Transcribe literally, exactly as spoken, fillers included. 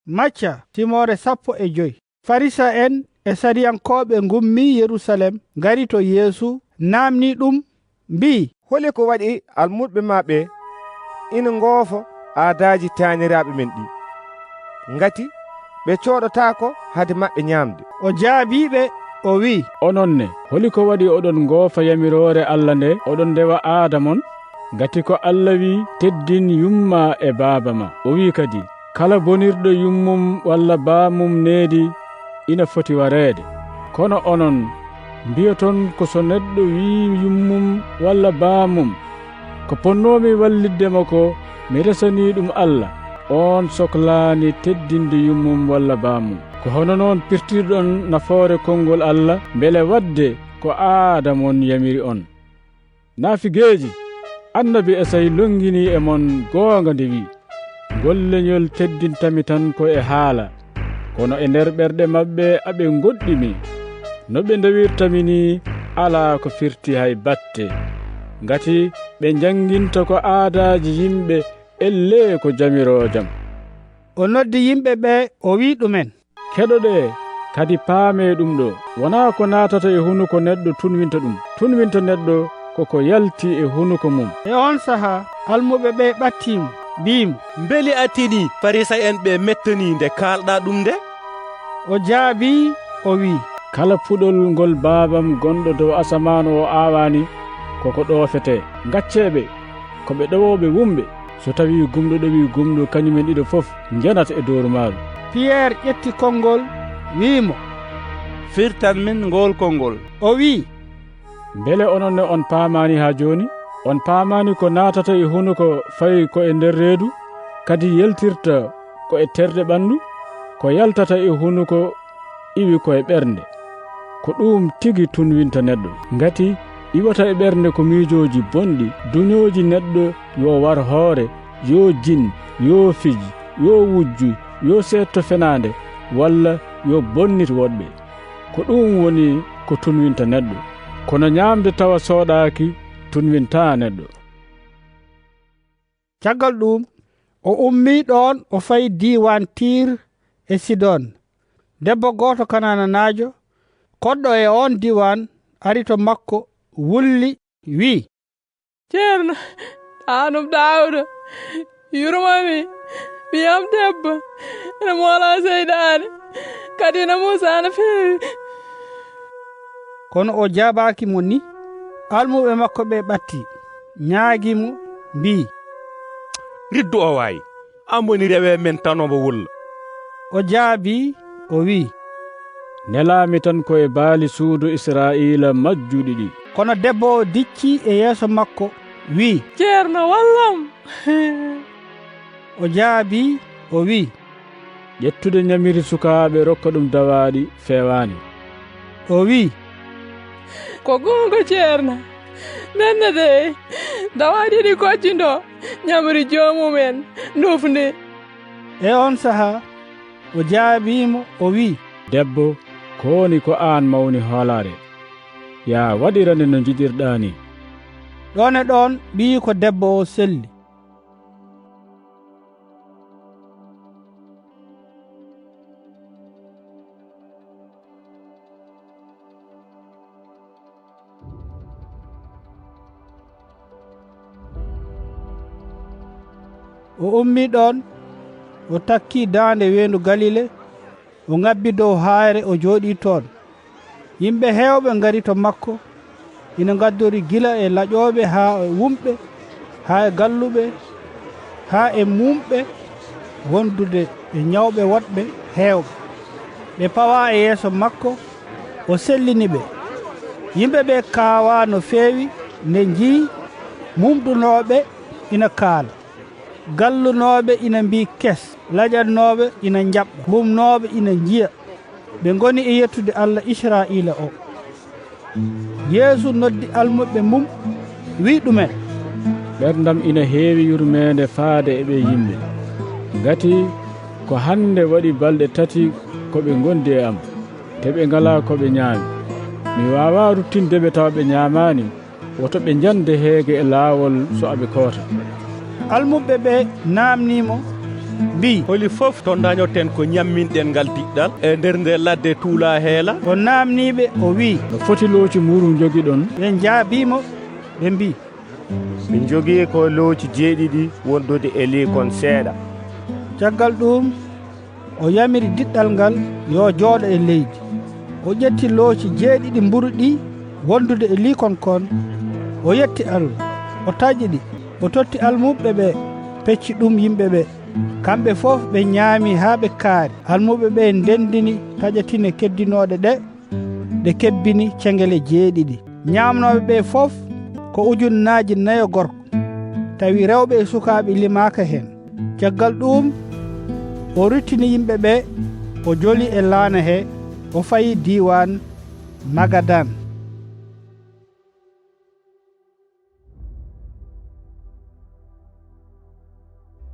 Macca, timoore sappo e joy. Farisa'en e sariyankooɓe ngummii Yerusaalem, ngari to Yeesu, naamnii ɗum, mbii, "Holi ko waɗi almuɓɓe ma ɓe ina ngoofa aadaaji taaniraaɓe men ɗi? Ngati ɓe cooɗotaako hade maɓɓe ñaamde." O jaabii ɓe, o wi'i, "Onon ne, holi ko waɗi oɗon ngoofa yamiroore Alla nde, oɗon ndewa aada mon? Ngati ko Alla wi'i, 'Teddin yumma e baaba ma.' O wi'i kadi, 'Kala bonirɗo yummum walla baamum needi ina foti wareede.' Kono onon, mbiyoton ko so neɗɗo wi'i yummum walla baamum, 'Ko potnoomi wallitde mo ko, mi resanii ɗum Alla,' oon soklaani teddinde yummum walla baamum. Ko hono noon pirtirɗon nafoore konngol Alla, mbele waɗde ko aada mon yamiri on. Naafigeeji, annabi Esayi lonnginii e mon goonga nde wi'i, 'Ngol leñol teddintami tan ko e haala, kono e nder ɓerɗe maɓɓe aɓe ngoɗɗini. No ɓe ndewirtami nii alaa ko firti hay batte. Ngati ɓe njannginta ko aadaaji yimɓe, ellee ko jamiroo jam.'" O noddi yimɓe ɓe, o wi'i ɗumen, "Keɗoɗee, kadi paamee ɗum ɗo. Wonaa ko naatata e hunuko neɗɗo tunwinta ɗum. Tunwinta neɗɗo ko ko yalti e hunuko mum." E oon sahaa, almuɓe ɓe ɓattii mo, mbii mo, "Mbeli a tinii Farisa'en ɓe mettanii nde kaalɗaa ɗum nde?" O jaabii, o wi'i, "Kala puɗol ngol Baabam gonɗo dow asamaan o aawani, ko ko ɗoofetee. Ngaccee ɓe, ko ɓe ɗowooɓe wumɓe. So tawii gumɗo ɗowii gumɗo, kañumen ɗiɗo fof njenat e dooru maaru." Piyeer ƴetti konngol, wi'i mo, "Firtan min ngool konngol." O wi'i, "Mbele onon ne on paamaani haa jooni? On paamaani ko naatata e hunuko fayi ko e nder reedu, kadi yaltirta ko e terɗe ɓanndu? Ko yaltata e hunuko iwi ko e ɓernde, ko ɗuum tigi tunwinta neɗɗo. Ngati iwata e ɓernde ko miijooji bonɗi, duñooji neɗɗo, yo war hoore, yo jin, yo fij, yo wujju, yo seetto fenaande, walla yo bonnit woɗɓe. Ko ɗuum woni ko tunwinta neɗɗo. Kono ñaamde tawa sooɗaaki tunwintaa neɗɗo." Caggal ɗuum, o ummii ɗoon, o fayi diiwaan Tiir e Sidon. Debbo gooto Kanaananaajo, koɗɗo e oon diiwaan, ari to makko, wulli, wi'i, "Ceerno, taanum Daawuda, yurmo mi, ɓiyam debbo ene moolaa seyɗaane, kadi ene muusa no feewi." Kono o jaabaaki mo ni. Almuɓe makko ɓe ɓattii, ñaagii mo, mbii, "Riddu o waay, aan woni rewe men tan omo wulla." O jaabii, o wii, "Nelaami tan ko e baali suudu Israa'iila majjuɗi ɗi." Kono debbo o diccii e yeeso makko, wii, "Ceerno, wallam!" O jaabii, o wii, "Ƴettude ñamiri sukaaɓe rokka ɗum dawaaɗi feewaani." O wii, "Ko goonga, Ceerno. Ndenne dey, dawaaɗi ɗi koccindo ñamri joomum en ndufndi." E oon sahaa, o jaabii mo, o wii, "Debbo, ko woni ko aan mawni hoolaare? Yaa waɗirane no njiɗirɗaa ni." Ɗoon e ɗoon, ɓiyiiko debbo o selli. O ummii ɗoon, o takkii daande weendu Galile, o ŋabbi dow haayre, o jooɗii toon. Yimɓe heewɓe ngari to makko, ina ngaddori gila e laƴooɓe haa e wumɓe, haa e galluɓe, haa e muumɓe wondude e ñawɓe woɗɓe heewɓe. Ɓe pawaa e yeeso makko, o sellini ɓe. Yimɓe ɓe kaawaa no feewi nde njii muumɗunooɓe ina kaala. Gallunooɓe ina mbii kes, laƴannooɓe ina njaɓɓa, mumnooɓe ina njiya. Ɓe ngoni e yettude Alla Israa'iila o. Yeesu noddi almuɓɓe mum, wii ɗumen, "Ɓerndam ina heewi yurmeende faade e ɓee yimɓe. Ngati ko hannde waɗi balɗe tati ko ɓe ngondi e am, te ɓe ngalaa ko ɓe ñaami. Mi waawaa ruttinde ɓe tawa ɓe ñaamaani. Woto ɓe njande heege e laawol so aɓe koota." Almuɓɓe ɓe naamnii mo, mbii, "Holi fof to ndañoten ko ñamminɗen ngal diɗɗal e nder nde ladde tuulaa heela?" O naamnii ɓe, o wii, "No foti looci mburu njogiɗon?" Ɓe njaabii mo, ɓe mbii, "Min njogii ko looci jeeɗiɗi wondude e liikon seeɗa." Caggal ɗuum, o yamiri diɗɗal ngal yo jooɗo e leydi. O ƴetti looci jeeɗiɗi mburu ɗi wondude e liikon kon, o yetti Allah, o taƴi ɗi, o totti almuɓɓe ɓe, pecci ɗum yimɓe ɓe. Kamɓe fof ɓe ñaami haa ɓe kaari. Almuɓɓe ɓe ndendini taƴatine keddinooɗe ɗe, ɗe kebbini cengele jeeɗiɗi. Ñaamnooɓe ɓe fof ko ujunnaaji nayo gorko, tawi rewɓe e sukaaɓe limaaka heen. Caggal ɗuum, o ruttini yimɓe ɓe, o joli e laana he, o fayi diiwaan Magadan.